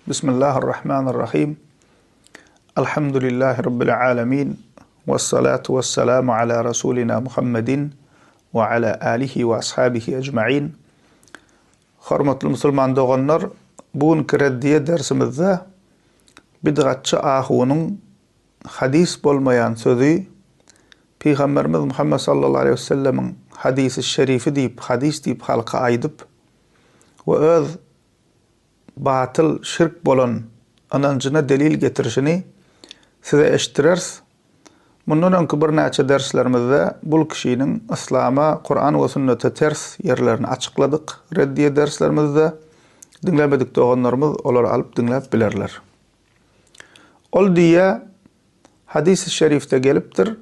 Bismillahirrahmanirrahim. Elhamdülillahi Rabbil alemin. Vessalatu vesselamu ala Rasulina Muhammedin we ala alihi we ashabihi ecmain. Hormatly musulman doganlar, bu günki reddiýe dersimizde bidgatçy ahunyň hadys bolmaýan sözi Pygamberimiz Muhammet sallallahu aleýhi we sellemiň hadysy şerifi diýip, hadys diýip halka aýdyp we öz batyl, şirk bolan ynanjyna delil getirişini size eşitdireris. Mundan öňki birnäçe derslerimizde bul kişiniň yslama, Kuran we sünnete ters ýerlerini açykladyk, reddiýe derslerimizde. Diňlemedik doganlarymyz olary alyp diňläp bilerler. Ol diýýär, Hadysy şerifde gelipdir,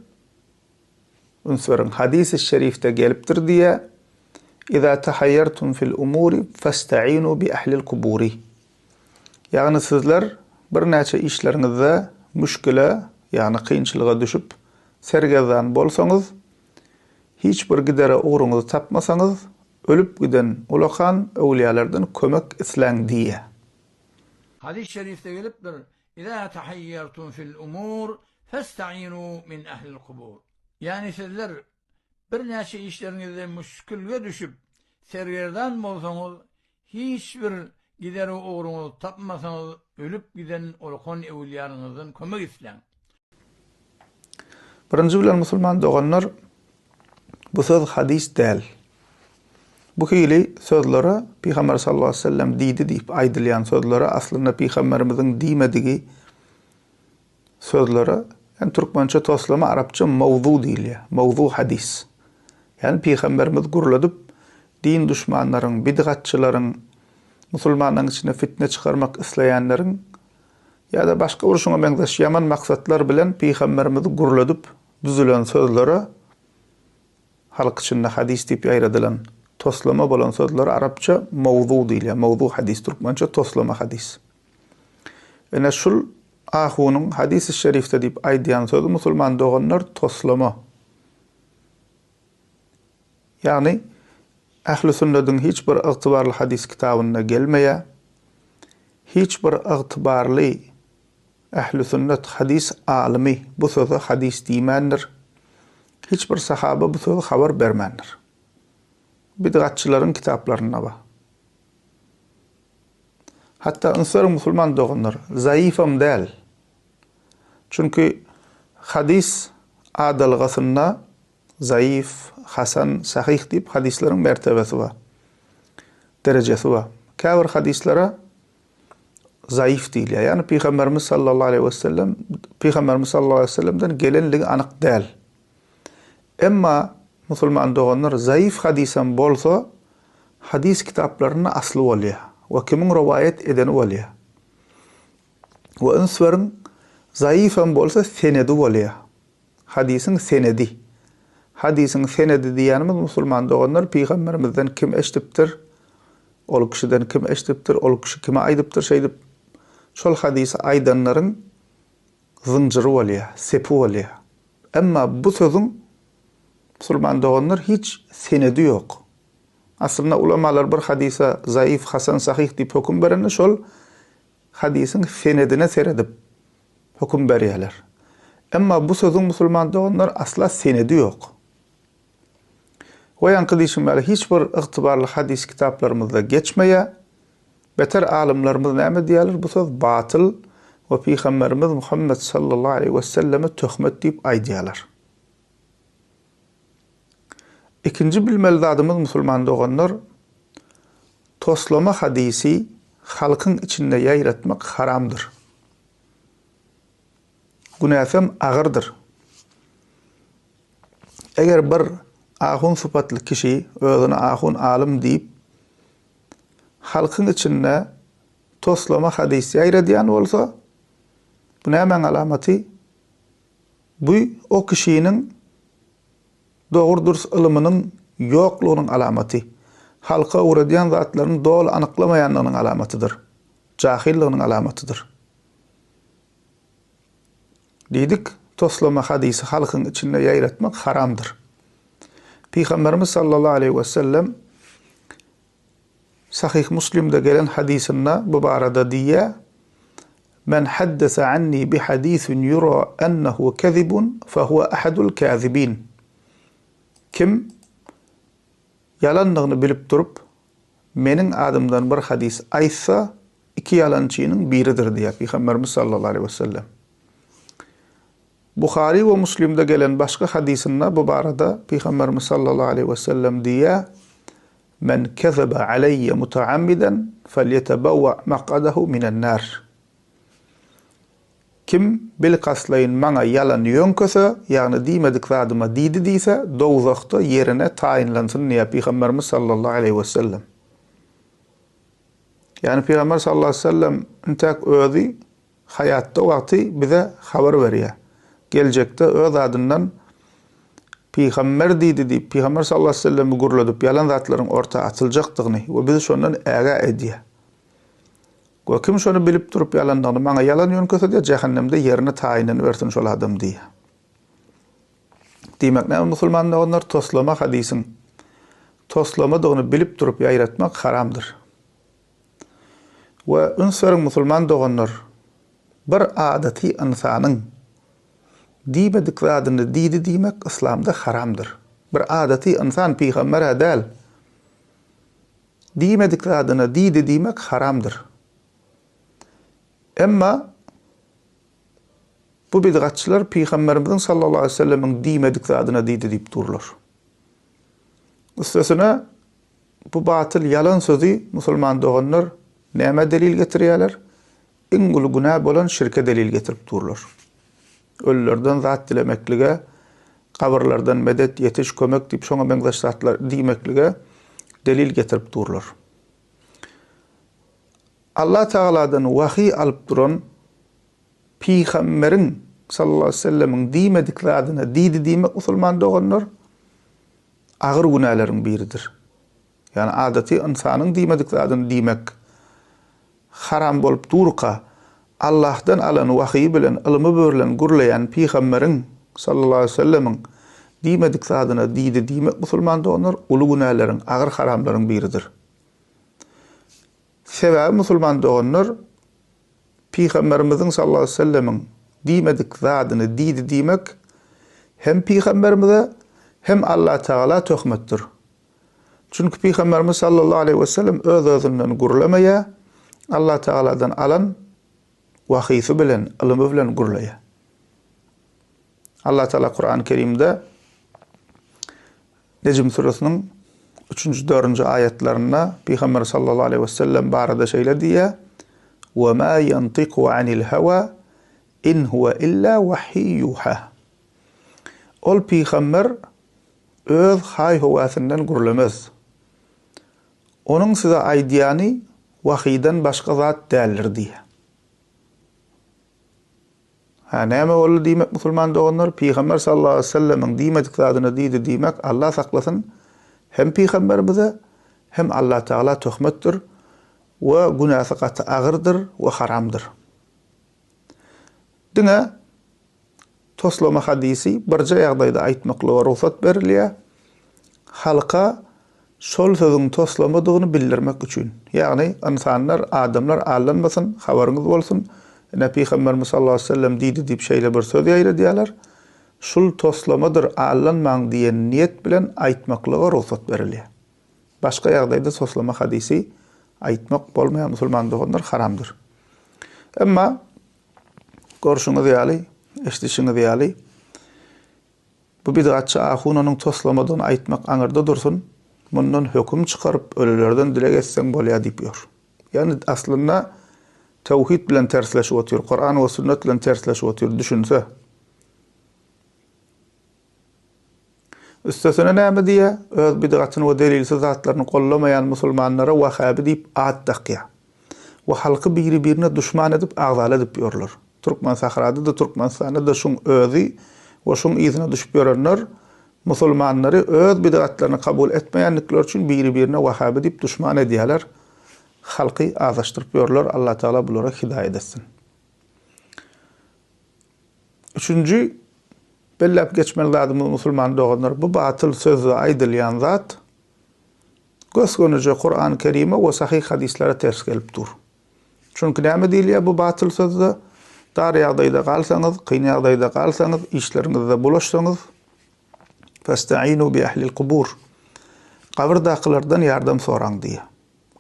Üns beriň, hadysy şerifde gelipdir diýýär, Iza tahaýýartum fil umuri festa'inu bi ahlil kuburi. Ýagny sizler birnäçe işleriňizde müşgile, ýagny kynçylyga düşüp, sergezdan bolsaňyz, hiç bir gidere ugruňyzy tapmasaňyz, ölüp giden ulakan öwlüýälerden kömek isläň diýýär. Hadys şerifde gelipdir, Iza tahaýýartum fil umur festa'inu min ahlil kubur. Ýagny sizler birnäçe işleriňizde müşgilge düşüp, sergezdan bolsaňyz, hiç bir gidere ugruňyzy tapmasaňyz, ölüp giden ulakan öwülýaryňyzdan kömek isläň. Birinji bilen musulman doganlar bu söz hadys däl. Bu hili sözlere Pygamber sallallahu aleyhi ve sellem diýdi diýip aýdylýan sözlere aslynda Pygamberimiziň diýmedigi sözlere ýani türkmençe toslama arapça mowzu diýilýär. Mowzu hadys. Ýani Pygamberimiz gürledip din duşmanlaryň, bidgatçylaryň, musulmanlaryň içinde fitne çykarmak isleýänleriň Ýa-da başga bir şuňa meňzeş ýaman maksatlar bilen Pygamberimizi gürledip düzülen sözlere halk içinde hadys diýip ýaýradylan, toslama bolan sözlere arapça mowzu diýilýär. Mowzu hadys, türkmençe toslama hadys. Ine şul ahunyň hadysy şerifde diýip aýdýan sözi musulman doganlar toslama. Ýagny Ähli sünnediň hiç bir ygtybarly hadys kitabynda gelmeýär. Hiç bir ygtybarly Ähli sünnet hadys alymy bu söze hadys diýmändir. Hiç bir sahaba bu sözi habar bermändir. Bidgatçylaryň kitaplarynda bar. Hatda üns beriň musulman doganlar, zaifam däl. Çünki hadys adalgasynda Zaif, hasan, sahyh diýip hadyslaryň mertebesi bar. Derejesi bar. Käbir hadyslara zaif diýilýär. Ýagny Pygamberimiz sallallahu aleýhi we sellem Pygamberimiz sallallahu aleýhi we sellemden gelenligi anyk däl. Emma musulman doganlar zaif hadysam bolsa hadys kitaplarynda asly bolýar we kimiň rowaýat edeni bolýar. We üns beriň, zaifem bolsa senedi bolýar. Hadysyň senedi. Hadysyň senedi diýýänimiz musulman doganlar pygamberimizden kim eşdipdir, ol kişiden kim eşdipdir, ol kişi kime aýdypdyr şeýdip şol hadysy aýdanlaryň zynjyry bolýar, sepi bolýar. Emma bu sözüň musulman doganlar hiç senedi ýok. Aslynda ulamalar bir hadysa zaif, hasan, sahyh diýip höküm berende şol Hadysyň senedine seredip höküm berýärler. Emma bu sözüň musulman doganlar asla senedi ýok. We ýaňky diýşim ýaly hiç bir ygtybarly hadys kitaplarymyzda geçmeýär. Beter alymlarymyz näme diýýärler bu söz batyl we pygamberimiz Muhammet sallallahu aleýhi weselleme töhmet diýip aýdýarlar. Ikinji bilmeli zadymyz musulman doganlar toslama hadysy halkyň içinde ýaýratmak haramdyr. Günäsem agyrdyr. Eger bir ahun sypatly kişi özüne ahun alym diýip halkyň içinde toslama hadys ýaýradýan bolsa bu nämäň alamaty? Bu o kişiniň dogry-dürs ylymynyň ýoklugynyň alamaty, halka öwredýän zatlaryny doly anyklamaýanlygynyň alamatydyr, jahyllygynyň alamatydyr. Diýdik, toslama hadysy halkyň içinde ýaýratmak haramdyr. Pygamberimiz sallallahu aleýhi wesellem Sahyh Muslimde gelen hadysynda bu barada diýýär. Men haddese anni bi hadisin yura ennehu kezibun fehuve ahadul kazibin. Kim ýalandygyny bilip durup, meniň adymdan bir hadys aýtsa, iki ýalançynyň biridir diýýär Pygamberimiz sallallahu aleýhi wesellem. Buhary we Muslimde gelen başga hadysynda bu barada Pygamberimiz sallallahu aleýhi wesellem diýýär, Men kezebe aleýýe mutaammidan felýetebewwe mak'adahu minen nar. Kim bilkastlaýyn maňa ýalan ýöňkese, ýagny diýmedik zadyma diýdi diýse, dowzahda ýerine taýynlansyn diýýär Pygamberimiz sallallahu aleýhi wesellem. Ýagny Pygamber sallallahu aleýhi wesellem intäk özi Haýatda wagty bize habar berýär. Geljekde öz adyndan Pygamber diýdi diýip, Pygamber sallallahu aleýhi we sellemi gürledip ýalan zatlaryň orta atyljakdygyny we bizi şondan ägä edýär. We kim şony bilip durup ýalandygyny maňa ýalan ýöňkese diýýär, jähennemde ýerini taýynlanybersin şol adam diýýär. Diýmek näme musulman doganlar toslama hadysyň toslamadygyny bilip durup ýaýratmak haramdyr. We üns beriň musulman doganlar, bir adaty ynsanyň diýmedik zadyny diýdi diýmek yslamda haramdyr. Bir adaty ynsan pygamber-ä däl. Diýmedik zadyny diýdi diýmek haramdyr. Emma bu bidgatçylar pygamberimiziň sallallahu aleýhi we sellemiň diýmedik zadyna diýdi diýip durlar. Üstesine Bu batyl ýalan sözi musulman doganlar nämä delil getirýärler? Iň uly günä bolan şirke delil getirip durlar. Ölülerden zat dilemeklige, gabyrlardan medet, ýetiş, kömek diýip şoňa meňzeş zatlar diýmeklige delil getirip durlar. Allah Tagaladan wahyý alyp duran Pygamberiň sallallahu aleýhi we sellemiň diýmedik zadyna diýdi diýmek musulman doganlar agyr günäleriň biridir. Ýagny adaty ynsanyň diýmedik zadyny diýmek haram bolup durka, Allahdan alan wahyý bilen, ylymy bilen gürleýän Pygamberiň, sallallahu aleýhi we sellemiň, diýmedik zadyna diýdi diýmek musulman doganlar uly günäleriň, agyr haramlaryň biridir. Sebäbi musulman doganlar Pygamberimiziň sallallahu aleýhi we sellemiň diýmedik zadyny diýdi diýmek hem Pygamberimize hem Allatagala töhmetdir. Çünki Pygamberimiz sallallahu aleýhi we sellem öz-özünden gürlemeýär, Allatagaladan alan wahyýsy bilen, ylymy bilen gürleýär. Allatagala Kurany Kerimde Nejm süresiniň üçünji, dördünji aýatlarynda Pygamber sallallahu aleýhi we sellem barada şeýle diýýär, Wa ma ýantiku anil hawa in huwa illa wahýu ýuha. Ol pygamber öz haý-höwäsinden gürlemez. Onuň size aýdýany wahydan başga zat däldir diýýär. Hä, näme boldy diýmek musulman doganlar, Pygamber sallallahu aleýhi we sellemiň diýmedik zadyny diýdi diýmek, Allah saklasyn, hem pygamberimize, hem Allatagala töhmetdir we günäsi gaty agyrdyr we haramdyr. Diňe toslama hadysy birje ýagdaýda aýtmaklyga rugsat berilýär, halka Şol sözüň toslamadygyny bildirmek üçin. Ýagny, ynsanlar, adamlar aldanmasyn, habaryňyz bolsun, ine, Pygamberimiz sallallahu aleýhi we sellem diýdi diýip şeýle bir söz ýaýradýarlar. Şul toslamadyr, aldanmaň diýen niýet bilen aýtmaklyga rugsat berilýär. Başga ýagdaýda toslama hadysy aýtmak bolmaýar, musulman doganlar, haramdyr. Emma, görşüňiz ýaly, eşidişiňiz ýaly, Bu bidgatçy ahun onuň toslamadygyny aýtmak aňyrda dursun, mundan höküm çykaryp ölülerden dileg etseň bolýar diýip ýör. Ýagny aslynda töwhid bilen tersleşip otyr, Kuran we sünnet bilen tersleşip otyr düşünse. Üstesine näme diýýär? Öz bidgatyny we delilsiz zatlaryny gollamaýan musulmanlara wahabi diýip at dakýar. We halky biri-birine duşman edip agzala edip ýörler. Türkmensahrada-da, Türkmenistanda-da şuň özi we şuň yzyna düşüp ýörenler musulmanlary öz bidgatlaryny kabul etmeýändikleri üçin biri-birine wahabi diýip duşman edýärler, halky azaşdyryp ýörler, Allatagala bulara hidaýat etsin. Üçünji belläp geçmeli zadymyz musulman doganlar bu batyl sözde aýdylýan zat gös-gönüje Kurany Kerime we sahyh hadyslara ters gelip dur. Çünki näme diýilýär bu batyl sözde? Dar ýagdaýda galsaňyz, kyn ýagdaýda galsaňyz, işleriňizde bulaşsaňyz, Festa'inu bi ehlil kubur. Gabyrdakylardan ýardam soraň diýýär.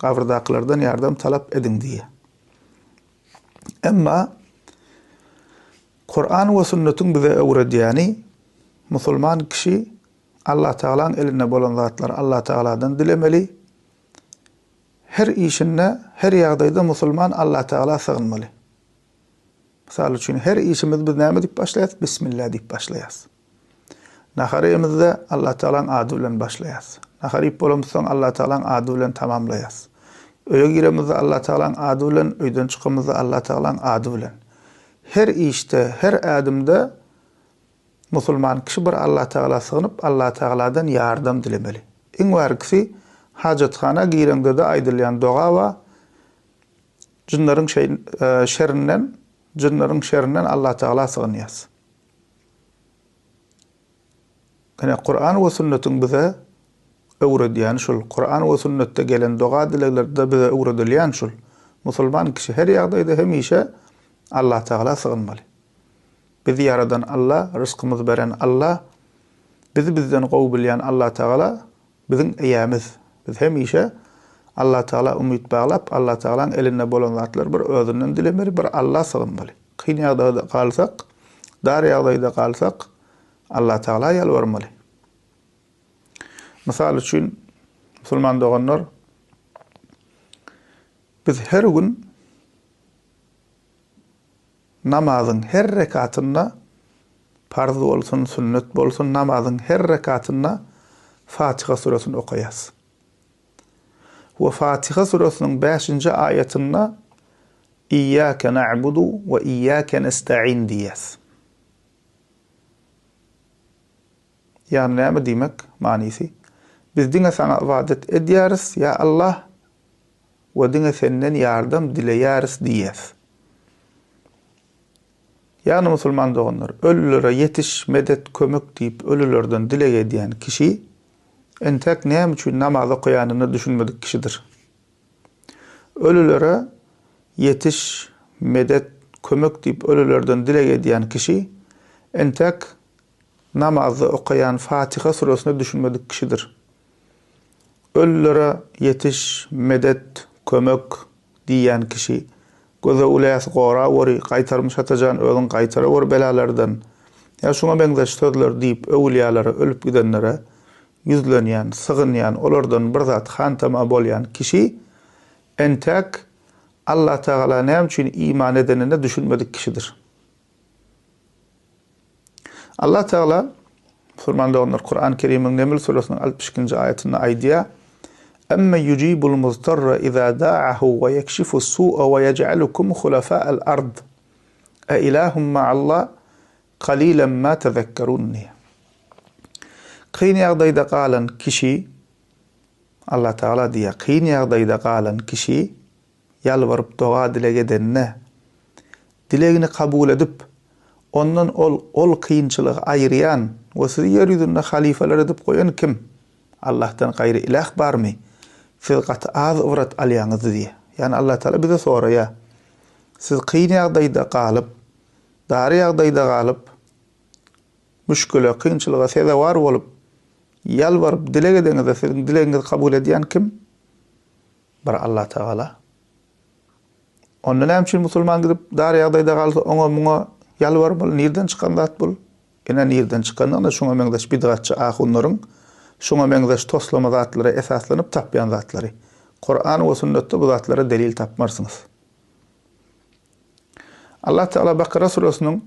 Gabyrdakylardan ýardam talap ediň diýýär. Emma Kuran we sünnetiň bize öwredýäni musulman kişi Allatagalaň elinde bolan zatlary Allatagaladan dilemeli. Her işinde, her ýagdaýda musulman Allatagala sygynmaly. Mysal üçin, her işimizi biz näme diýip başlaýarys? Bismillah diýip başlaýarys. Nahar iýemizde Allatagalaň ady bilen başlaýarys. Nahar iýip bolamyzsoň Allatagalaň ady bilen tamamlaýarys. Öýe giremizde Allatagalaň ady bilen, öýden çykamyzda Allatagalaň ady bilen. Her işde, her ädimde musulman kişi bir Allatagala sygynyp, Allatagaladan ýardam dilemeli. Iň bärkisi, hajathana gireňde-de aýdylýan doga bar, Jynlaryň şerinden, jynlaryň şerinden Allatagala sygynýas. Ine, Kuran we sünnetiň bize öwredýäni şul. Kuran we sünnetde gelen doga-dileglerde bize öwredilýän şul. Musulman kişi her ýagdaýda hemişe Allatagala sygynmaly. Bizi ýaradan Alla, ryzkymyzy beren Alla, bizi bizden gowy bilýän Allatagala biziň eýämiz. Biz hemişe Allatagala umyt baglap, Allatagalaň elinde bolan zatlary bir özünden dilemeli, bir Alla sygynmaly. Kyn ýagdaýda galsak, dar ýagdaýda galsak, Allatagala ýalbarmaly. Mysal üçin, musulman doganlar, biz her gün Namazyň her rekatynda, parz bolsun, sünnet bolsun, namazyň her rekatynda Fatiha süresini okaýas. We Fatiha süresiniň bäşinji aýatynda Iýýäke na'budu we iýýäke nesta'in diýýäs. Ýagny näme diýmek manysy? Biz diňe saňa ybadat edýäris, ýa Allah, we diňe senden ýardam dileýäris diýýäs. Ýagny musulman doganlar, ölülere ýetiş, medet, kömek diýip ölülerden dileg edýän kişi entek näme üçin namaz okaýanyna düşünmedik kişidir. Ölülere ýetiş, medet, kömek diýip ölülerden dileg edýän kişi entek namazda okaýan Fatiha süresine düşünmedik kişidir. Ölülere ýetiş, medet, kömek diýýän kişi, göze uläs goraweri, gaýtarmyş Atajan özüň gaýtaraweri belalardan, ýa şuňa meňzeş sözler diýip öwülýalara, ölüp gidenlere ýüzlenýän, sygynýan, olardan bir zat hantama bolýan kişi entäk Allatagala näme üçin iman edenine düşünmedik kişidir. Allah Teala musulman doganlar Kur'an Kerimiň Neml suresiniň 62-nji aýatynda aýdýar: Emme yujibul muztarra iza da'ahu we yekşifu su'a we yec'alukum hulafa'al ard. E ilahum ma'allah qalilan ma tezekkerun. Kyn ýagdaýda galan kişi Allah Teala diýýär, kyn ýagdaýda galan kişi ýalbaryp doga-dileg edende, dilegini kabul edip, ondan ol ol kynçylygy aýyrýan we sizi ýer ýüzünde halyfalar edip goýan kim? Allahdan gaýry iläh barmy? Siz gaty az ybrat alýaňyz diýýär. Ýagny Allatagala bize soraýar, Siz kyn ýagdaýda galyp, dar ýagdaýda galyp, müşgile, kynçylyga sezewar bolup, ýalbaryp dileg edeňizde siziň dilegiňizi kabul edýän kim? Bir Allatagala. Onda näme üçin musulman gidip dar ýagdaýda galsa oňa muňa ýalbarmaly? Nirden çykan zat bul? Ine nirden çykandygyny şuňa meňzeş bidgatçy ahunlaryň şuňa meňzeş toslama zatlara esaslanyp tapýan zatlary. Kuran we sünnetde bu zatlara delil tapmarsyňyz. Allah Tagala Bakara süresiniň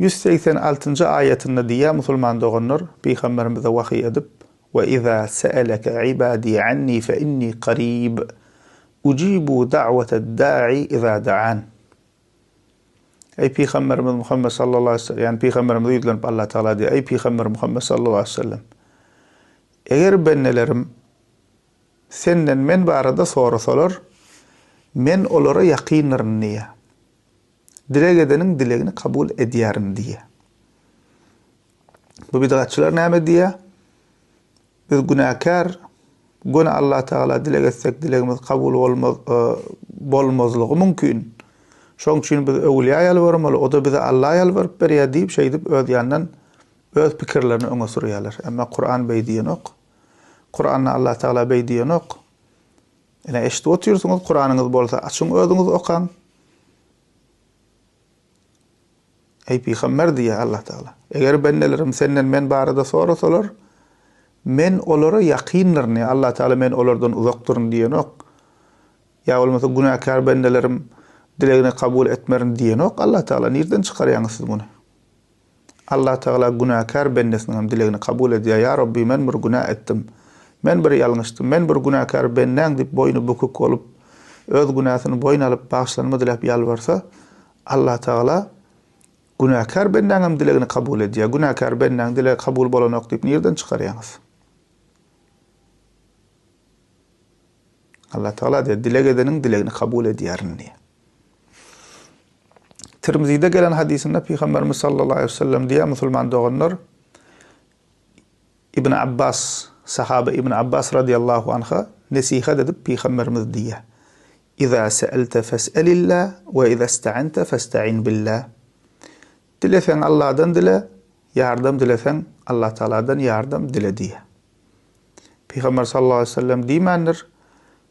186-njy aýatynda diýýär musulman doganlar, Pygamberimize wahyý edip, We iza se'eleke ibadi anni fe inni karib, ujibu da'weted-da'i iza da'an. Eý Pygamberimiz Muhammet sallallahu aleýhi we sellem, ýagny Pygamberimize ýüzlenip Allah Tagala diýýär, Eý Pygamber Muhammet sallallahu aleýhi we sellem, eger bendelerim senden men barada sorasalar, men olara ýakyndyryn diýýär. Dileg edeniň dilegini kabul edýärin diýýär. Bu bidgatçylar näme diýýär? Biz günäkär. Göni Allatagala dileg etsek dilegimiz kabul bolmaz bolmazlygy mümkin. Şoň üçin biz öwülýä ýalbarmaly, o-da bize Alla ýalbaryp berýär diýip şeýdip öz ýandan öz pikirlerini öňe sürýärler. Emma Kuran beý diýenok. Kuranda Allatagala beý diýenok. Ine eşidip otyrsyňyz, Kuranyňyz bolsa açyň özüňiz okaň. Eý, pygamber diýýär Allah Tagala, eger bendelerim senden men barada sorasalar, men olara ýakyndyryn, ýa Allah Tagala men olardan uzakdyryn diýenok. Ýa bolmasa günäkär bendelerim dilegini kabul etmerin diýenok Allah Tagala, nirden çykarýaňyz siz muny? Allah Tagala günäkär bendesiniň hem dilegini kabul edýär, Ýa Rabbi men bir günä etdim, men bir ýalňyşdym, men bir günäkär bendäň diýip boýny bükük bolup, öz günäsini boýun alyp bagyşlanma diläp ýalbarsa, Allatagala günäkär bendäňem dilegini kabul edýär. Günäkär bendäň dilegi kabul bolanok diýip nirden çykarýaňyz? Allatagala diýýär, dileg edeniň dilegini kabul edýärin diýýär. Tirmizide gelen hadysynda Pygamberimiz sallallahu aleyhi ve sellem diýýär, musulman doganlar, Ibn Abbas, sahaba Ibn Abbas radiýallahu anha nesihat edip Pygamberimiz diýýär, Iza se'elte fes'elillah we iza ista'ente festa'in billah. Dileseň Allahdan dile, ýardam dileseň Allatagaladan ýardam dile diýýär. Pygamber sallallahu aleýhi we sellem diýmändir,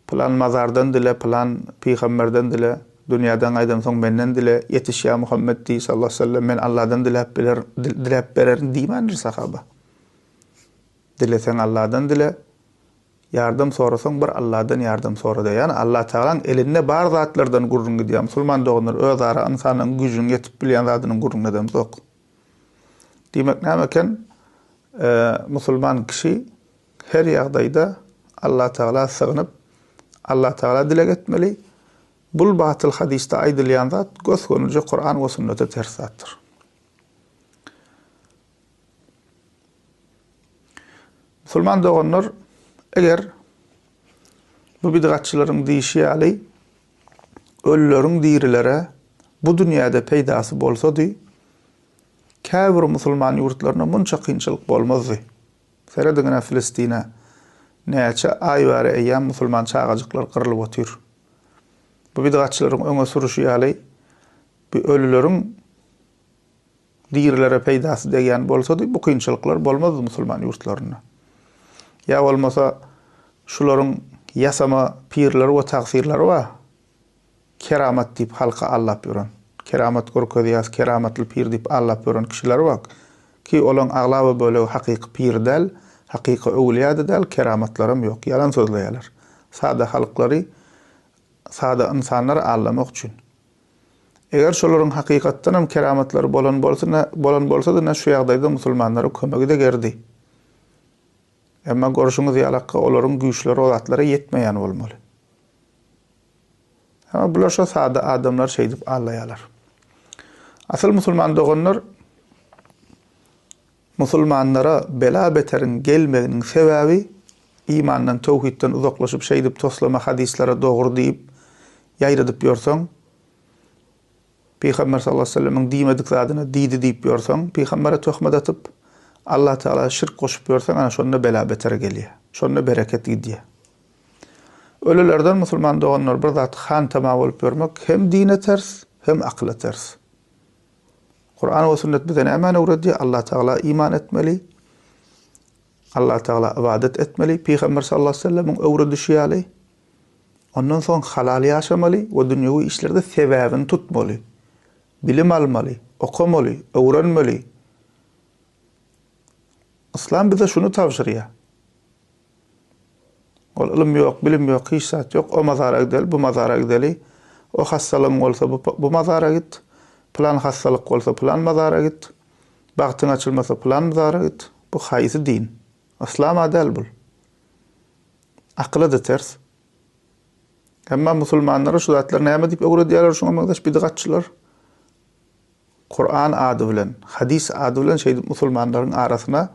Pylan mazardan dile, pylan pygamberden dile, dünýäden gaýdansoň menden dile, ýetiş ýa Muhammet diý sallallahu aleýhi we sellem, men Allahdan diläp biler, diläp bererin diýmändir sahaba. Dileseň Allahdan dile, ýardam sorasaň bir Allahdan ýardam sora diýýär. Ýagny Allah Tagalaň elinde bar zatlardan gürrüň gidýär. Musulman doganlar özara ynsanyň güýjüniň ýetip bilýän zadynyň gürrüňini edemzok. Diýmek näme eken? Musulman kişi Her ýagdaýda Allatagala sygynyp, Allatagala dileg etmeli. Bul batyl hadysda aýdylýan zat gös-gönüje Kuran we sünnete ters zatdyr. Musulman doganlar, eger bu bidgatçylaryň diýşi ýaly ölüleriň dirilere bu dünýäde peýdasy bolsady, käbir musulman ýurtlarynda munça kynçylyk bolmazdy. Serediň ine Filistine. Näçe aý bäri eýýäm musulman çagajyklar gyrlyp otyr. Bu bidgatçylaryň öňe sürüşi ýaly bu ölüleriň dirilere peýdasy degýän bolsady bu kynçylyklar bolmazdy musulman ýurtlarynda. Ýa bolmasa şularyň ýasama pirleri we tagsyrlary bar. Keramat diýip halky aldap ýören, keramat görkezýäs, keramatly pir diýip aldap ýören kişiler bar ki, olaň aglaba bölegi hakyky pir däl, hakyky öwülýä-de däl, keramatlaram ýok, ýalan sözleýärler. Sada halklary, sada ynsanlary aldamak üçin. Eger şolaryň hakykatdanam keramatlary bolan bolsa, bolan bolsady, ine şu ýagdaýda musulmanlara kömegi degerdi. Emma görşüňiz ýalakka olaryň güýçleri o zatlara ýetmeýän bolmaly. Emma bular şo sada adamlar şeýdip aldaýarlar. Asyl musulman doganlar musulmanlara bela beteriň gelmeginiň sebäbi imandan töwhidden uzaklaşyp şeýdip toslama hadyslara dogry diýip ýaýradyp ýörseň Pygamber sallallahu aleýhi we sellemiň diýmedik zadyny diýdi diýip ýörseň, pygambere töhmet atyp, Allah Tagala şirk goşup ýörseň, ana şonda bela beter gelýär. Şonda bereket gidýär. Ölülerden musulman doganlar bir zat hantama bolup ýörmek hem dine ters, hem akyla ters. Kuran we sünnet bize nämäni öwredýär? Allah Tagala iman etmeli, Allah Tagala ybadat etmeli, Pygamber sallallahu aleýhi we sellemiň öwredişi ýaly. Ondan soň halal ýaşamaly we dünýewi işlerde sebäbini tutmaly. Bilim almaly, okamaly, öwrenmeli. Yslam bize şuny tabşyrýar. Ol ylym ýok, bilim ýok, hiç zat ýok. O mazara gideli, bu mazara gideli. O hassalygyň bolsa bu, bu mazara git. Pylan hassalyk bolsa pylan mazara git. Bagtyň açylmasa pylan mazara git. Bu haýsy din? Yslam-a däl bul. Akyla-da ters. Emma musulmanlara şu zatlary näme diýip öwredýärler şuňa meňzeş bidgatçylar? Kuran ady bilen, hadys ady bilen şeýdip musulmanlaryň arasyna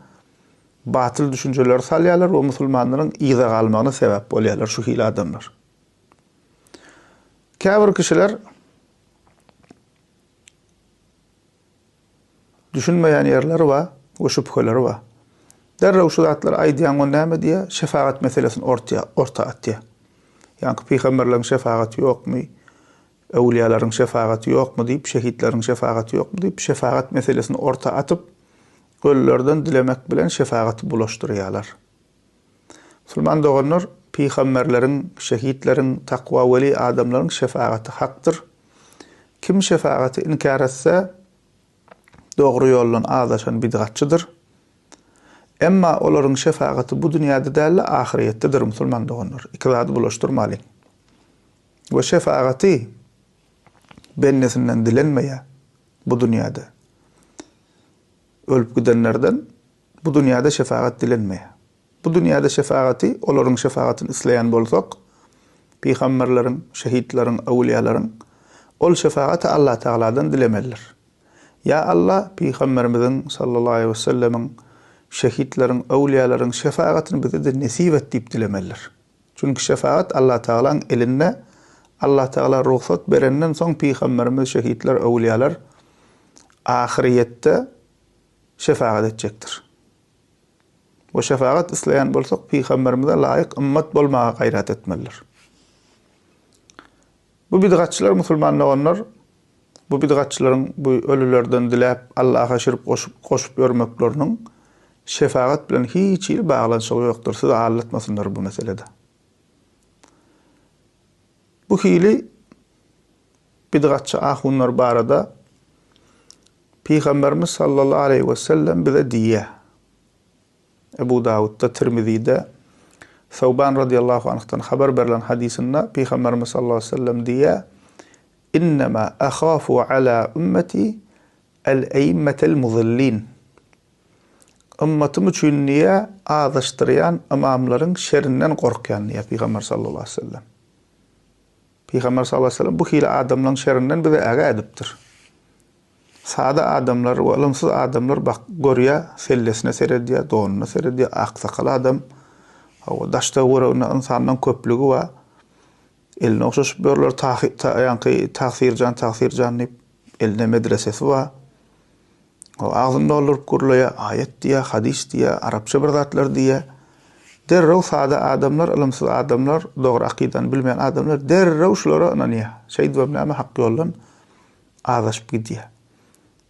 batyl düşünjeleri salýarlar we musulmanlaryň yza galmagyna sebäp bolýarlar şu hili adamlar. Käbir kişiler Düşünmeýän ýerleri bar we şübheleri bar. Derrew şu zatlary aýdýaň o näme diýýär? Şefagat meselesini ortýa, orta atýar. Ýaňky pygamberleriň şefagaty ýokmy? Öwlüýalaryň şefagaty ýokmy diýip, şehitleriň şefagaty ýokmy diýip, şefagat meselesini orta atyp, ölülerden dilemek bilen şefagaty bulaşdyrýarlar. Musulman doganlar, pygamberleriň, şehitleriň, takwa weli adamlaryň şefagaty hakdyr. Kim şefagaty inkär etse, dogry ýoldan azaşan bidgatçydyr. Emma olaryň şefagaty bu dünýäde däl-de, ahyrýetdedir, musulman doganlar. Iki zady bulaşdyrmalyň. We şefagaty bendesinden dilenmeýär bu dünýäde. Ölüp gidenlerden bu dünýäde şefagat dilenmeýär. Bu dünýäde şefagaty, olaryň şefagatyny isleýän bolsak, pygamberleriň, şehitleriň, öwülýalaryň, ol şefagaty Allatagaladan dilemelidir. Ýa Alla, pygamberimiziň, sallallahu aleýhi we sellemiň, şehitleriň, öwülýalaryň şefagatyny bize-de nesip et diýip dilemelidir. Çünki şefagat Allatagalaň elinde, Allatagala rugsat berenden soň pygamberimiz, şehitler, öwülýalar ahyrýetde şefagat etjekdir. We şefagat isleýän bolsak, pygamberimize laýyk ymmat bolmaga gaýrat etmelidir. Bu bidgatçylar musulman doganlar, bu bidgatçylaryň bu ölülerden diläp Allaha şirk goşup, goşup ýörmekleriniň şefagat bilen hiç hili baglanyşygy ýokdur. Sizi aldatmasynlar bu meselede. Bu hili bidgatçy ahunlar barada Pygamberimiz sallallahu aleýhi we sellem bize diýýär. Ebu Dawudda, Tirmizide Sawban radiyallahu anhdan habar berlen hadysynda Pygamberimiz sallallahu aleýhi we sellem diýýär, Innema ahafu ala ummeti el-eimmetel muzillin. Ymmatym üçin diýýär, azaşdyrýan ymamlaryň şerinden gorkýan diýýär Pygamber sallallahu aleýhi we sellem. Pygamber sallallahu aleýhi we sellem bu hili adamlaryň şerinden bizi ägä edipdir. Sada adamlar we ylymsyz adamlar bak görýär, sellesine seredýär, donuna seredýär, aksakal adam. Hawa, daş-töwereginde ynsanlaryň köplügi bar. Elini ogşaşyp ýörler, tahy, ta, ýaňky tagsyrjan, tagsyrjan diýip, elinde medresesi bar. O agzyny dolduryp gürleýär, aýat diýýär, hadys diýýär, arapça bir zatlar diýýär. Derrew sada adamlar, ylymsyz adamlar, dogry akydany bilmeýän adamlar derrew şulara ynanýar. Şeýdibem näme hak ýoldan azaşyp gidýär.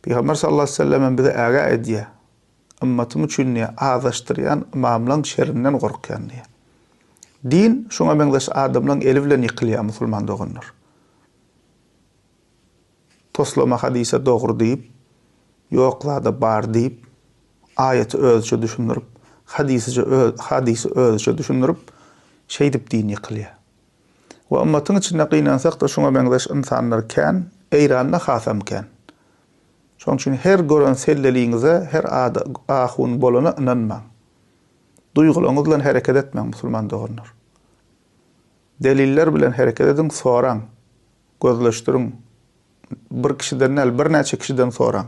Pygamber sallallahu aleýhi we sellem hem bizi ägä edýär. Ymmatym üçin diýýär, azaşdyrýan ymamlaň şerinden gorkýan diýýär. Din şuňa meňzeş adamlaň eli bilen ýykylýar musulman doganlar. Toslama hadysa dogry diýip, ýok zada bar diýip, aýaty özüçe düşündirip, hadysyça öz hadysy özüçe düşündirip, şeýdip din ýykylýar. We ymmatyň içinde gynansak-da şuňa meňzeş ynsanlar kän, Eýranda hasam kän. Şonuň üçin her gören selleliňize, her ada ahun bolana ynanmaň. Duýgularyňyz bilen hereket etmäň musulman doganlar. Deliller bilen hereket ediň, soraň. Gözleşdiriň. Bir kişiden däl, birnäçe kişiden soraň.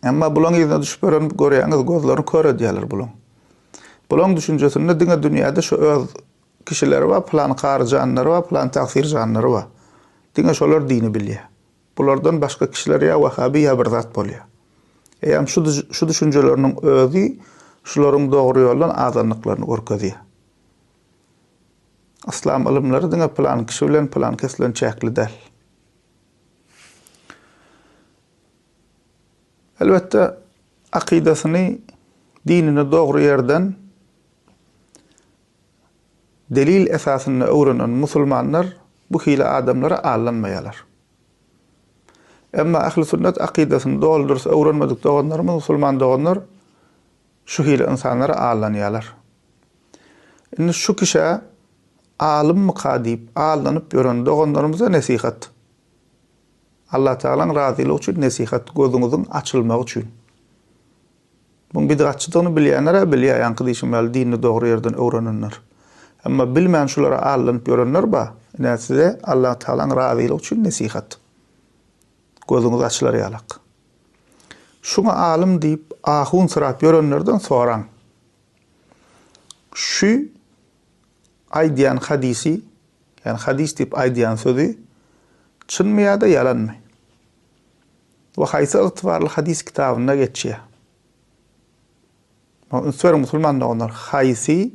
Emma bulaň yzyna düşüp ýören görýäňiz, gözlerini kör edýärler bulaň. Bulaň düşünjesinde diňe dünýäde şu öz kişileri bar, pylan kary janlary bar, pylan tagsyr janlary bar. Diňe şolar dini bilýär. Bulardan başga kişiler ýa wahabi ýa bir zat bolýar. Eýýäm şu şu düşünjeleriniň özi şularyň dogry ýoldan azanlyklaryny görkezýär. Yslam ylymlary diňe pylan kişi bilen pylan kes bilen çäkli däl. Elbetde, akydasyny, dinini dogry ýerden delil esasynda öwrenen musulmanlar bu hili adamlara aldanmaýarlar. Emma ähli sünnet akydasyny doly dürs öwrenmedik doganlarymyz, musulman doganlar Şu hili ynsanlara aldanýarlar. Indi şu kişä alymmyka diýip aldanyp ýören doganlarymyza nesihat. Allatagalaň razylygy üçin nesihat, gözüňiziň açylmagy üçin. Muň bidgatçydygyny bilýänler-ä bilýär, ýaňky diýşim ýaly dinini dogry ýerden öwrenenler. Emma bilmän şulara aldanyp ýörenler bar. Ine size Allatagalaň razylygy üçin nesihat. Gözüňiz açylar ýalak. Şuňa alym diýip ahunsyrap ýörenlerden soraň. Şü aýdýan hadysy, ýagny hadys diýip aýdýan sözi çynmy ýa-da ýalanmy? We haýsy ygtybarly hadys kitabynda geçýär? Üns beriň musulman doganlar, haýsy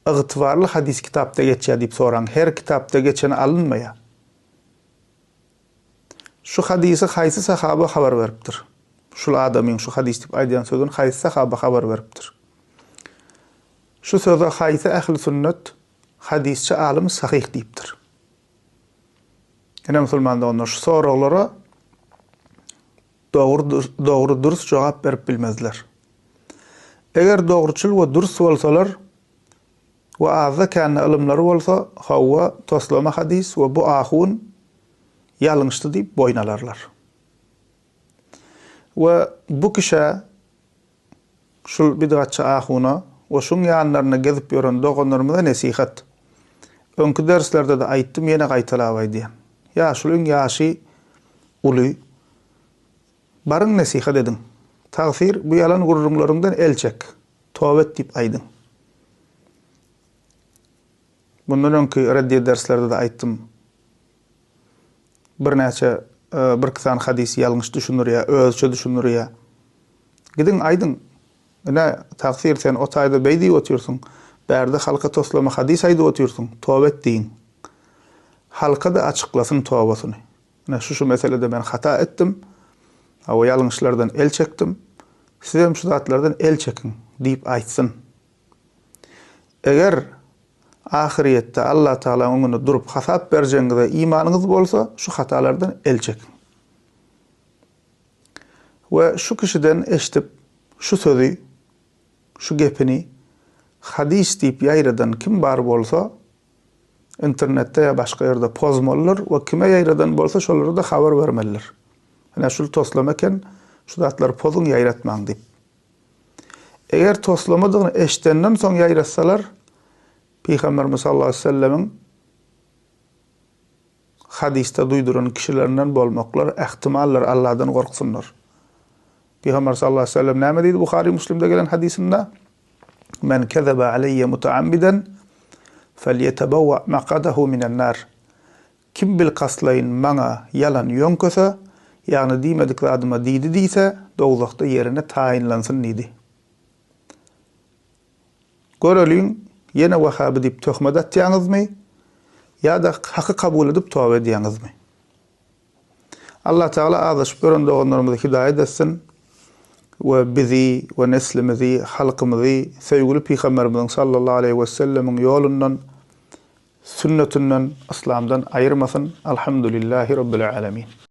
ygtybarly hadys kitapda geçýär diýip soraň. Her kitapda geçeni alynmaýar. Şu hadysy haýsy sahaba habar beripdir? Şul adamyň şu hadys diýip aýdýan sözüni haýsy sahaba habar beripdir? Şu söze haýsy ähli sünnet hadysçy alymy sahyh diýipdir? Ine musulman doganlar şu soraglara dogry dogry dürs jogap berip bilmezler. Eger dogruçyl we dürs bolsalar we azda kände ylymlary bolsa hawa toslama hadys we bu ahun ýalňyşdy diýip boýun alarlar. We bu kişä Şul bidgatçy ahuna we şuň ýanlarynda gezip ýören doganlarymyza nesihat. Öňki derslerde-de aýtdym, ýene gaýtalap aýdýan. Ýaşulyň ýaşy uly. Baryň nesihat ediň. Tagsyr, bu ýalan gürrüňleriňden el çek. Toba et diýip aýdyň. Mundan öňki reddiýe derslerde-de aýtdym. Birnäçe, birki sany hadysy ýalňyş düşündirýär, özüçe düşündirýär. Gidiň, aýdyň, Ine, tagsyr, sen o taýda beý diýip otyrsyň, bärde halka toslama hadys aýdyp otyrsyň, toba et diýiň. Halka-da açyklasyn tobasyny. Ine, şu-şu meselede men hata etdim, hawa, ýalňyşlardan el çekdim, sizem şu zatlardan el çekiň diýip aýtsyn. Eger ahyrýetde Allatagalaň öňünde durup hasap berjegiňize imanyňyz bolsa, şu hatalardan el çekiň. We şu kişiden eşidip şu sözi, şu gepini hadys diýip ýaýradan kim bar bolsa, internetde ýa başga ýerde pozmalydyr we kime ýaýradan bolsa şolara-da habar bermelidir. Ine şul toslama eken, şu zatlary pozuň ýaýratmaň diýip. Eger toslamadygyny eşidenden soň ýaýratsalar, Pygamberimiz sallallahu aleýhi we sellemiň hadysda duýduran kişilerinden bolmaklary ähtimaldyr, Allahdan gorksunlar. Pygamber sallallahu aleýhi we sellem näme diýdi Buhary Müslimde gelen hadysynda? Men kezebe aleýye mutaammidan felýetebewwe maqadahu minen nar. Kim bilkastlaýyn maňa ýalan ýöňkese, ýagny diýmedik zadyma diýdi diýse, dowzahda ýerine taýynlansyn diýdi. Göreliň, ýene wahaby diýip töhmet atýaňyzmy, ýa-da haky kabul edip toba edýäňizmi? Allatagala azaşyp ýören doganlarymyzy hidaýat etsin we bizi we neslimizi, halkymyzy söýgüli Pygamberimiziň sallallahu aleýhi wesellemiň ýolundan Sünnetinden, Yslamdan aýyrmasyn. Alhamdulillahi Rabbil Alemin.